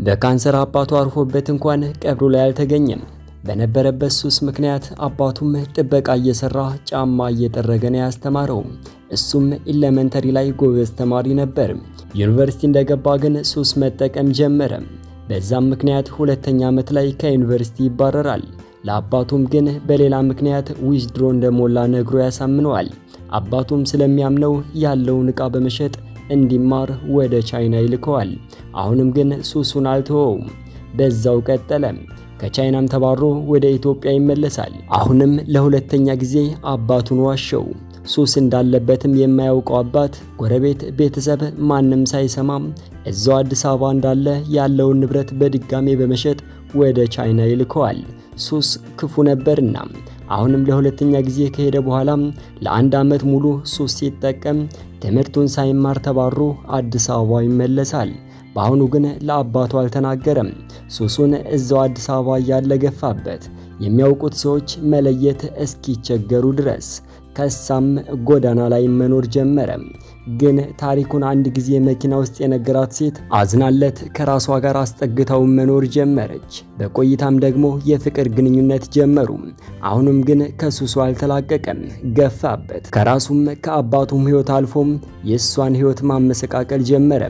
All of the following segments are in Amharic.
በካንሰር አባቱ አርፎበት እንኳን ቀብሩ ላይ አልተገኘም። በነበረበት ሱስ ምክንያት አባቱም ጥበቃ እየሰራ ጫማ እየጠረገ ነው ያስተማረው። እሱም elementary ላይ ጎበዝ ተማሪ ነበር። ዩኒቨርሲቲ እንደገባ ግን ሱስ መጠቀም ጀመረ። በዛም ምክንያት ሁለተኛ ዓመት ላይ ከዩኒቨርሲቲ ይባረራል። ለአባቱም ግን በሌላ ምክንያት withdraw እንደሞላ ነግሮ ያሳምነዋል። አባቱም ስለሚያምነው ያለውን ዕቃ በመሸጥ እንዲማር ወደ ቻይና ይልከዋል። አሁንም ግን ሱሱን አልተወውም፣ በዛው ቀጠለ። ከቻይናም ተባሮ ወደ ኢትዮጵያ ይመለሳል። አሁንም ለሁለተኛ ጊዜ አባቱን ዋሸው። ሱስ እንዳለበትም የማያውቀው አባት፣ ጎረቤት፣ ቤተሰብ ማንም ሳይሰማም እዛው አዲስ አበባ እንዳለ ያለውን ንብረት በድጋሜ በመሸጥ ወደ ቻይና ይልከዋል። ሱስ ክፉ ነበርና አሁንም ለሁለተኛ ጊዜ ከሄደ በኋላ ለአንድ ዓመት ሙሉ ሱስ ሲጠቀም ትምህርቱን ሳይማር ተባሮ አዲስ አበባ ይመለሳል። በአሁኑ ግን ለአባቱ አልተናገረም። ሱሱን እዛው አዲስ አበባ እያለ ገፋበት፣ የሚያውቁት ሰዎች መለየት እስኪቸገሩ ድረስ። ከሳም ጎዳና ላይ መኖር ጀመረ። ግን ታሪኩን አንድ ጊዜ መኪና ውስጥ የነገራት ሴት አዝናለት ከራሷ ጋር አስጠግታው መኖር ጀመረች። በቆይታም ደግሞ የፍቅር ግንኙነት ጀመሩ። አሁንም ግን ከሱሱ አልተላቀቀም፣ ገፋበት። ከራሱም ከአባቱም ሕይወት አልፎም የእሷን ሕይወት ማመሰቃቀል ጀመረ።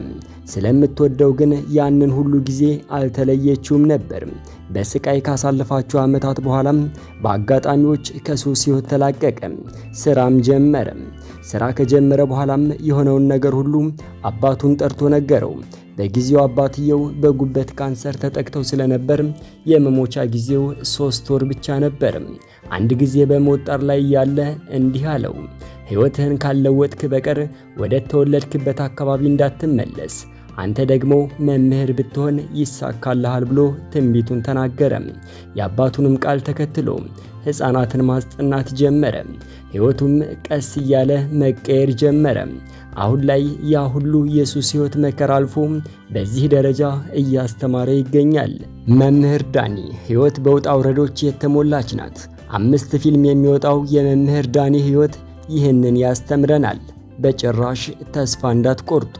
ስለምትወደው ግን ያንን ሁሉ ጊዜ አልተለየችውም ነበር። በስቃይ ካሳለፋቸው ዓመታት በኋላም በአጋጣሚዎች ከሱስ ሕይወት ተላቀቀ። ስራም ጀመረ። ስራ ከጀመረ በኋላም የሆነውን ነገር ሁሉ አባቱን ጠርቶ ነገረው። በጊዜው አባትየው በጉበት ካንሰር ተጠቅተው ስለነበር የመሞቻ ጊዜው 3 ወር ብቻ ነበር። አንድ ጊዜ በሞት ጣር ላይ እያለ እንዲህ አለው፣ ሕይወትህን ካልለወጥክ በቀር ወደ ተወለድክበት አካባቢ እንዳትመለስ፣ አንተ ደግሞ መምህር ብትሆን ይሳካልሃል ብሎ ትንቢቱን ተናገረ። የአባቱንም ቃል ተከትሎ ሕፃናትን ማስጠናት ጀመረ። ሕይወቱም ቀስ እያለ መቀየር ጀመረ። አሁን ላይ ያ ሁሉ የሱስ ሕይወት መከራ አልፎ በዚህ ደረጃ እያስተማረ ይገኛል። መምህር ዳኒ ሕይወት በውጣ ውረዶች የተሞላች ናት። 5 ፊልም የሚወጣው የመምህር ዳኒ ሕይወት ይህንን ያስተምረናል። በጭራሽ ተስፋ እንዳትቆርጡ።